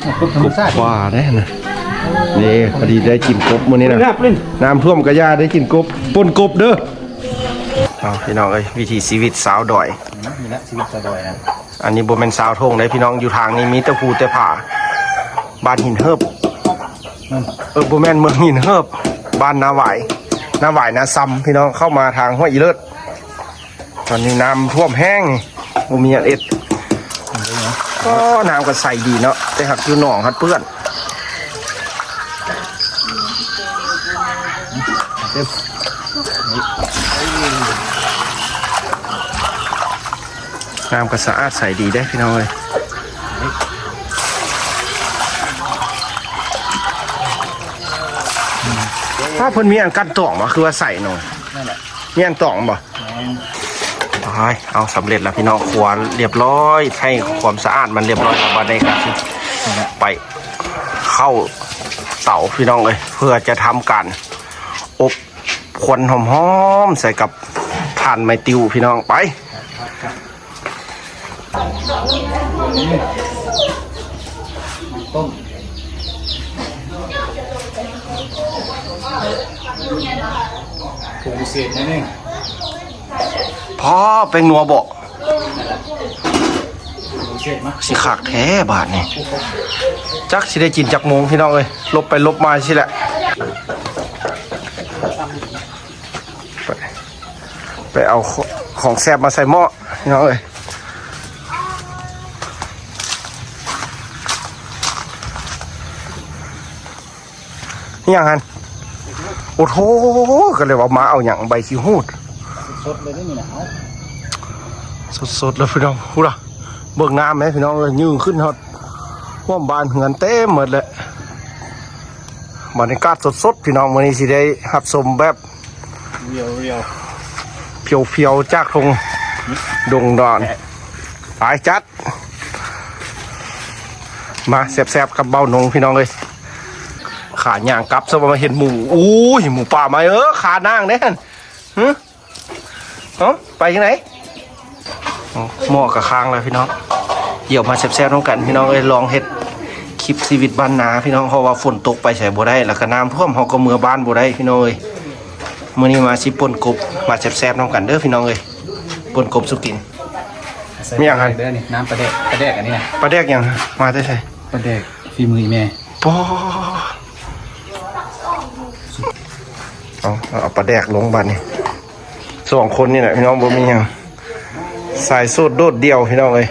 ກົບປ່າເດ້ນະ. ນີ້ ພໍດີໄດ້ກິນກົບມື້ນີ້ນະ. ນ້ຳຖ້ວມກະຢ່າ ໄດ້ກິນກົບ ປົ່ນກົບເດີ. ເອົາ ພີ່ນ້ອງເອີຍ ວິຖີຊີວິດຊາວດອຍ. ນີ້ແຫຼະຊີວິດຊາວດອຍນະ. ອັນນີ້ບໍ່ແມ່ນຊາວທົ່ງເດ້ພີ່ນ້ອງ, ຢູ່ທາງນີ້ມີແຕ່ພູແຕ່ຜາ. ບ້ານຫີນເຫີບ ເອີ ບໍ່ແມ່ນ ເມືອງຫີນເຫີບ, ບ້ານນາຫວາຍ ນາຫວາຍນາຊຳ ພີ່ນ້ອງ, ເຂົ້າມາທາງຫ້ວຍອີເລີດ. ຕອນນີ້ນ້ຳຖ້ວມແຮງ ບໍ່ມີຫຍັງເຮັດ. ກໍນ້ຳກໍໃສດີເນາະ, ແຕ່ຫາກຢູ່ໜອງຫັ້ນເປື້ອນ. ນ້ຳກໍສະອາດໃສດີເດ້ພີ່ນ້ອງເອີຍ. ຖ້າເພິ່ນມີອັນກັ້ນຕອງບໍ່ ຄືວ່າໃສເນາະ? ນັ້ນແຫຼະ ມີອັນຕອງບໍ່? ຕາຍ ເອົາ ສຳເລັດແລ້ວພີ່ນ້ອງ, ຄົວລຽບຮ້ອຍ ໃຫ້ຄວາມສະອາດມັນລຽບຮ້ອຍແລ້ວ. ບັດນີ້ກໍຊິໄປເຂົ້າເຕົາພີ່ນ້ອງເອີຍ, ເພື່ອຈະທຳການອົບຄວັນຫອມໆ ໃສ່ກັບຖ່ານໄມ້ຕິວພີ່ນ້ອງ. ໄປ ຕົ້ມ ຜົງພິເສດໜ້ອຍໜຶ່ງ. ພໍ ແປ້ງນົວບໍ? ຜົງພິເສດມາ ຊິຄັກແທ້ບາດນີ້. ຈັກຊິໄດ້ກິນຈັກໂມງພີ່ນ້ອງເອີຍ, ຫຼົບໄປຫຼົບມາຊີ້ແຫຼະ. ໄປ ໄປເອົາຂອງແຊບມາໃສ່ໝໍ້ພີ່ນ້ອງເອີຍ. ອີຫຍັງຫັ້ນ? ໂອ້ໂຫ ກໍເລີຍວ່າມາເອົາຫຍັງ ໃບຂີ້ຫູດ ສົດໆເລີຍນີ້ນະ. ເອົາ ສົດໆເລີຍພີ່ນ້ອງ. ພຸ້ນລະ ເບິ່ງນ້ຳແມ້ພີ່ນ້ອງເອີຍ, ຍື່ນຂຶ້ນຮອດຮ່ວມບ້ານເຮືອນເຕັມໝົດແຫຼະ. ບັນຍາກາດສົດໆພີ່ນ້ອງ, ມື້ນີ້ຊິໄດ້ຮັບຊົມແບບ ຣຽວໆ ພຽວໆ ຈາກທົ່ງດົງດອນ. ໄປຈັດ ມາແຊບໆກັບເບົານົງພີ່ນ້ອງເອີຍ. ຂາຍ່າງກັບຊະວ່າມາເຫັນໝູ. ໂອ້ຍ ໝູປ່າມາ. ເອີ ຂານາງເດ້ຫັ້ນ. ຫຶ ເອົ້າ ໄປຈັ່ງໃດ? ໝໍ້ກະຄ້າງແລ້ວພີ່ນ້ອງ. ດຽວມາແຊບໆນຳກັນພີ່ນ້ອງເອີຍ, ລອງເຮັດຄລິບຊີວິດບ້ານນາພີ່ນ້ອງ, ເພາະວ່າຝົນຕົກໄປໃສບໍ່ໄດ້ ແລ້ວກະນ້ຳຖ້ວມ ເຮົາກໍເມືອບ້ານບໍ່ໄດ້ພີ່ນ້ອງເອີຍ. ມື້ນີ້ມາຊິປົ່ນກົບ ມາແຊບໆນຳກັນເດີພີ່ນ້ອງເອີຍ, ປົ່ນກົບສູ່ກິນ. ມີຫຍັງຫັ້ນ? ເດີນີ້ ນ້ຳປາແດກ ປາແດກອັນນີ້ນະ. ປາແດກຫຍັງ? ມາແຕ່ໃສ? ປາແດກຝີມືອີ່ແມ່. ປໍ ເອົາ ເອົາປາແດກລົງບາດນີ້. ສອງຄົນນີ້ແຫຼະພີ່ນ້ອງ, ບໍ່ມີຫຍັງ, ສາຍໂສດໂດດດ່ຽວພີ່ນ້ອງເອີຍ,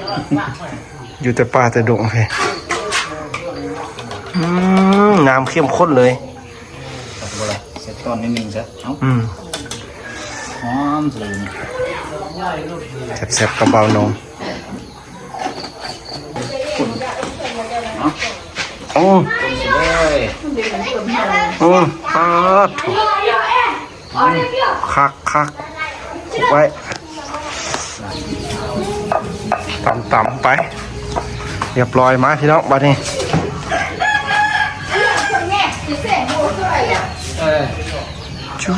ຢູ່ແຕ່ປ່າແຕ່ດົງ. ອືມ ນ້ຳເຂັ້ມຂຸ້ນເລີຍ. ໃສ່ຕອນນິດໜຶ່ງຊະ. ເອົາ ອືມ ຫອມເລີຍ. ແຊບໆກັບເບົານົງ. ອືມ ອືມ ປາດ ຄັກໆ ຄຸກໄວ້ ຕຳໆໄປ ຮຽບຮ້ອຍ. ມາພີ່ນ້ອງ ບາດນີ້ ເອີ ຈູ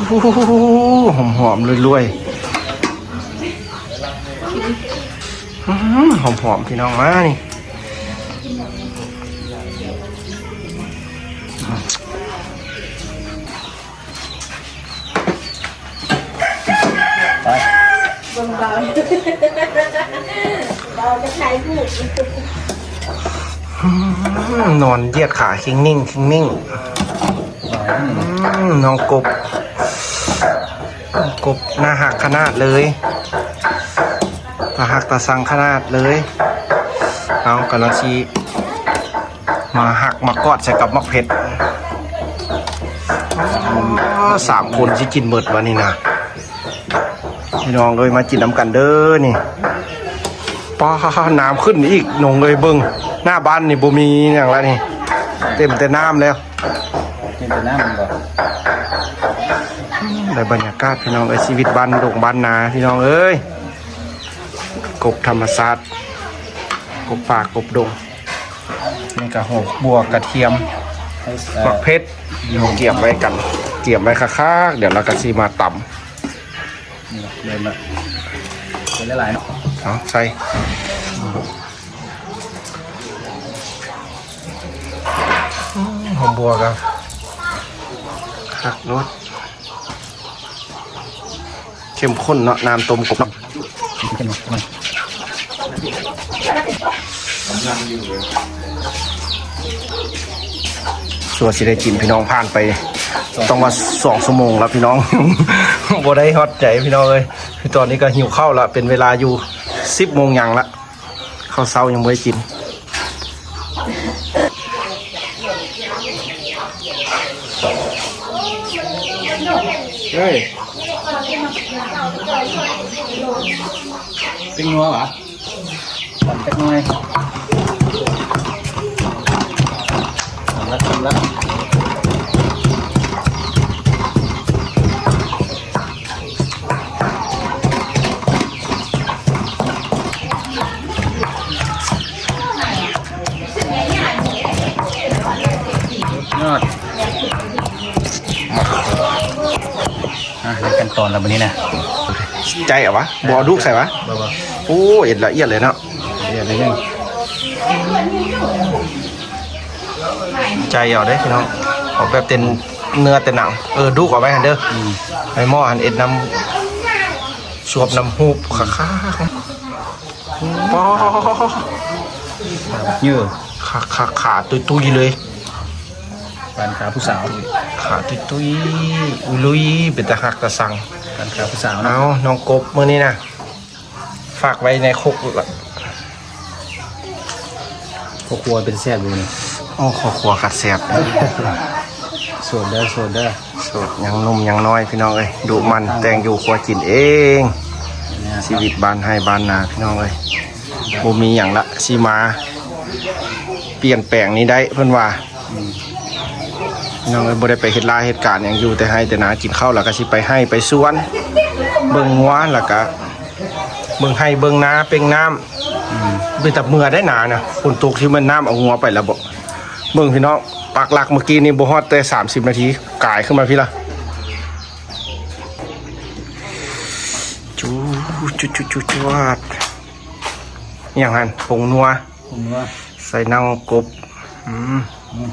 ຫອມໆ ລວຍໆ. ອືມ ຫອມໆ ພີ່ນ້ອງ. ມານີ້ ໄປ ເບິ່ງເບົາ ເບົາຈະຖ່າຍຮູບ. ອືມ ນອນຢຽດຂາເຄັ່ງໜິ່ງເຄັ່ງໜິ່ງ. ອືມ ນ້ອງກົບ ກົບໜ້າຮັກຂະໜາດເລີຍ, ຕາຮັກຕາຊັງຂະໜາດເລີຍ. ເອົາ ກຳລັງຊິມາຮັກມາກອດໃສ່ກັບໝາກເຜັດ. ອໍ ສາມຄົນຊິກິນເບິດວະນີ້ນະ ພີ່ນ້ອງເອີຍ. ມາກິນນຳກັນເດີນີ້. ປ້າ ນ້ຳຂຶ້ນອີກນ້ອງເອີຍ, ເບິ່ງໜ້າບ້ານນີ້ບໍ່ມີຫຍັງລະນີ້, ເຕັມແຕ່ນ້ຳແລ້ວ. ເປັນໄປນຳບໍ່? ໄດ້ບັນຍາກາດພີ່ນ້ອງເອີຍ, ຊີວິດບ້ານດົງບ້ານນາພີ່ນ້ອງເອີຍ, ກົບທຳມະຊາດ, ກົບປ່າກົບດົງ. ນີ້ກະຫອມບົວກະທຽມ, ໝາກເຜັດ, ກຽມໄວ້ກັນ, ກຽມໄວ້ຄັກໆ, ດຽວລາກະຊິມາຕຳ. ນີ້ເນາະ ເລີ່ມລະ, ໃສ່ຫຼາຍໆເນາະ, ເອົາໃສ່. ຫອມບົວກໍຄັກໂລດ ເຂັ້ມຂຸ້ນເນາະ ນ້ຳຕົ້ມກົບເນາະ. ຊົ່ວຊິໄດ້ກິນພີ່ນ້ອງ ຜ່ານໄປຕ້ອງວ່າສອງຊົ່ວໂມງແລ້ວພີ່ນ້ອງ ບໍ່ໄດ້ຮອດໃຈພີ່ນ້ອງເອີຍ. ຄືຕອນນີ້ກໍຫິວເຂົ້າລະ ເປັນເວລາຢູ່ສິບໂມງຫຍັງລະ ເຂົ້າເຊົ້າຍັງບໍ່ໄດ້ກິນ. ເຮີ້ຍ ເປັນງົວຫວາ? ຄວັນຈັກໜ້ອຍ ຄວັນລະ ຄວັນລະ. ຍອດ ອ່ະ ໄດ້ຂັ້ນຕອນແລ້ວບັດນີ້ນະ. ໃຈເອົາຫວາ? ບໍ່ເອົາດູກໃສ່ຫວາ? ບໍ່ ບໍ່. ໂອ້ ເຮັດລະອຽດເລີຍເນາະ ລະອຽດເລີຍ. ໃຈເອົາເດ້ພີ່ນ້ອງ ເອົາແບບເຕັມເນື້ອເຕັມໜັງ. ເອີ ດູກເອົາໄວ້ຫັ້ນເດີ ອືມ ໃນໝໍ້ຫັ້ນ ເຮັດນ້ຳ ສວບນ້ຳຮູບຄັກໆ. ປາ ເຢີ ຄັກໆ ຂາຕຸ້ຍໆເລີຍ. ປານຂາຜູ້ສາວ ຂາຕຸ້ຍໆ ອຸລຸຍ ເປັນຕາຮັກຕາຊັງ ປານຂາຜູ້ສາວນະ. ເອົາ ນ້ອງກົບ ມື້ນີ້ນະ ຝາກໄວ້ໃນຄົກລະ ຄອບຄົວເປັນແຊບຢູ່ນີ້. ໂອ້ ຄອບຄົວຄັດແຊບ ໂສດເດີ ໂສດເດີ ໂສດ ຍັງໜຸ່ມຍັງນ້ອຍພີ່ນ້ອງເອີຍ ດຸໝັ່ນ ແຕ່ງຢູ່ຄົວກິນເອງ ຊີວິດບ້ານໄຮ່ບ້ານນາພີ່ນ້ອງເອີຍ. ບໍ່ມີຫຍັງລະ ຊິມາປ່ຽນແປງນີ້ໄດ້ ເພິ່ນວ່າ. ອືມ ພີ່ນ້ອງເອີຍ ບໍ່ໄດ້ໄປເຮັດລາເຮັດການຫຍັງ ຢູ່ແຕ່ໄຮ່ແຕ່ນາ ກິນເຂົ້າແລ້ວກໍຊິໄປໄຮ່ໄປສວນ ເບິ່ງງົວ ແລ້ວກໍເບິ່ງໄຮ່ເບິ່ງນາ ເປັ່ງນ້ຳ. ອືມ ເປັນຕາເມື່ອຍໄດ໋ນານະ ຝົນຕົກທີ່ມັນນ້ຳເອົາງົວໄປແລ້ວບໍ? ເບິ່ງພີ່ນ້ອງ ປັກຫຼັກເມື່ອກີ້ນີ້ບໍ່ຮອດແຕ່ສາມສິບນາທີ ກາຍຂຶ້ນມາພີ້ລະ. ຈູ ຈູ ຈູ ຈູ ຈວດ. ອີຫຍັງຫັ້ນ? ຜົງນົວ ຜົງນົວ ໃສ່ໜັງກົບ. ອືມ ອືມ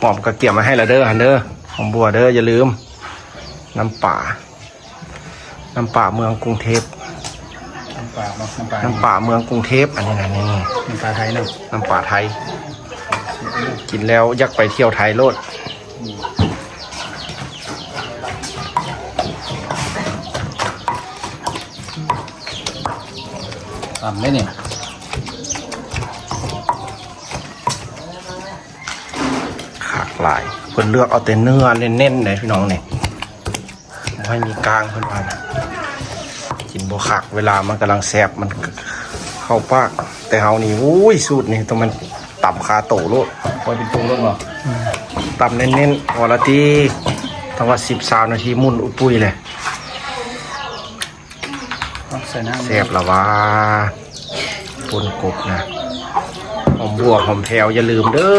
ຫອມກໍກຽມໄວ້ໃຫ້ລະເດີຫັ້ນເດີ ຫອມບົວເດີ ຢ່າລືມ. ນ້ຳປາ ນ້ຳປາເມືອງກຸງເທບ ນ້ຳປາເນາະ ນ້ຳປາ ນ້ຳປາເມືອງກຸງເທບ ອັນນີ້ນະ ນີ້ ນ້ຳປາໄທເນາະ ນ້ຳປາໄທ. ກິນແລ້ວຢາກໄປທ່ຽວໄທໂລດ. ອືມ ຕຳໄດ້ນີ້ ຄັກຫຼາຍ. ເພິ່ນເລືອກເອົາແຕ່ເນື້ອເນັ້ນໆເດ້ພີ່ນ້ອງນີ້ ບໍ່ໃຫ້ມີກ້າງ ເພິ່ນວ່ານະ. ກິນບໍ່ຄັກ ເວລາມັນກຳລັງແຊບ ມັນເຂົ້າປາກ. ແຕ່ເຮົານີ້ ໂອ້ຍ ສູດນີ້ຕ້ອງແມ່ນຕຳຄາໂຕໂລດ ປ່ອຍເປັນໂຕໂລດບໍ? ອືມ ຕຳເນັ້ນໆ ພໍລະຕິ ຕ້ອງວ່າສິບ ຊາວນາທີ ໝຸ່ນອຸດປຸ້ຍເລີຍ. ເອົາໃສ່ນ້ຳ ແຊບລະວ່າ ປົ່ນກົບນະ ຫອມບົວຫອມແພ້ວ ຢ່າລືມເດີ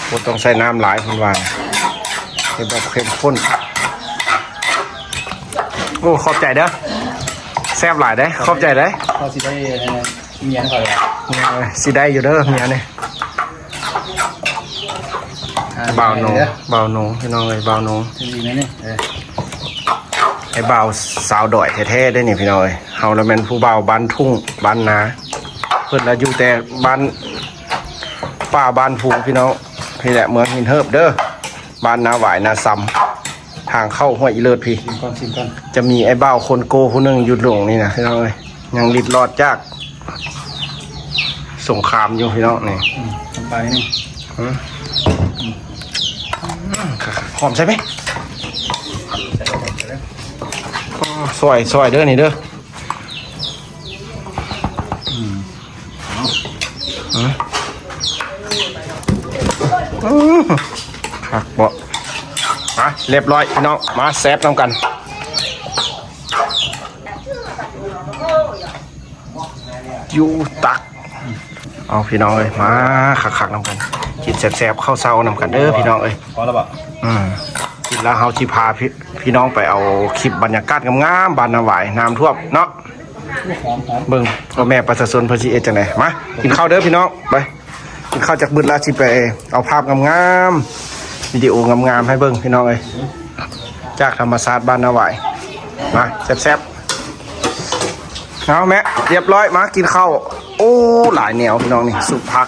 ບໍ່ຕ້ອງໃສ່ນ້ຳຫຼາຍເພິ່ນວ່າ ເຮັດແບບເຂັ້ມຂຸ້ນ. ໂອ້ ຂອບໃຈເດີ ແຊບຫຼາຍເດ້ ຂອບໃຈເດ້. ເຂົາຊິໄດ້ເມຍນຳຂ້ອຍ ເອີ ຊິໄດ້ຢູ່ເດີເມຍນີ້. ອ່າ ບ່າວໜູ ບ່າວໜູ ພີ່ນ້ອງເອີຍ ບ່າວໜູ ໃຫ້ບ່າວສາວດອຍແທ້ໆເດ້ນີ້ພີ່ນ້ອງເອີຍ. ເຮົາລະແມ່ນຜູ້ບ່າວບ້ານທົ່ງບ້ານນາ ເພິ່ນລະຢູ່ແຕ່ບ້ານປ່າບ້ານພູພີ່ນ້ອງ. ພີ້ແຫຼະເມືອງຫີນເຫີບເດີ ບ້ານນາຫວາຍນາຊຳ ທາງເຂົ້າຫ້ວຍອີເລີດພີ້. ຊິມກ່ອນ ຊິມກ່ອນ. ຈະມີໄອ້ບ່າວຄົນໂກ້ຜູ້ໜຶ່ງຢູ່ດົງນີ້ນະພີ່ນ້ອງເອີຍ ຍັງລິດລອດຈາກສົງຄາມຢູ່ພີ່ນ້ອງນີ້. ອືມ ນ້ຳປານິດໜຶ່ງ ຫືມ ອືມ ຫອມໃສ່ໄໝ? ຊອຍ ຊອຍເດີນີ້ເດີ. ອືມ ເອົາ ອືມ ອືມ ຄັກບໍ່? ອ່ະ ລຽບຮ້ອຍພີ່ນ້ອງ ມາແຊບນຳກັນ. ຢູ່ຕັກ ເອົາພີ່ນ້ອງເອີຍ ມາຄັກໆນຳກັນ ກິນແຊບໆເຂົ້າເຊົ້ານຳກັນເດີພີ່ນ້ອງເອີຍ. ພໍແລ້ວບໍ? ອືມ ກິນແລ້ວເຮົາຊິພາພີ່ ພີ່ນ້ອງໄປເອົາຄລິບບັນຍາກາດງາມໆ ບ້ານນາຫວາຍນ້ຳຖ້ວມເນາະ. ຫອມໆ ເບິ່ງພໍ່ແມ່ປະຊາຊົນເພິ່ນຊິເຮັດຈັ່ງໃດ. ມາກິນເຂົ້າເດີພີ່ນ້ອງ ໄປ. ກິນເຂົ້າຈັກບຶດແລ້ວ ຊິໄປເອົາພາບງາມໆ ວິດີໂອງາມໆ ໃຫ້ເບິ່ງພີ່ນ້ອງເອີຍ ຈາກທຳມະຊາດບ້ານນາຫວາຍ. ມາແຊບໆ ເອົາແມ່ ຮຽບຮ້ອຍ ມາກິນເຂົ້າ. ໂອ້ ຫຼາຍແນວພີ່ນ້ອງນີ້ ຊຸບຜັກ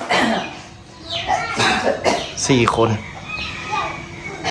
ສີ່ຄົນ.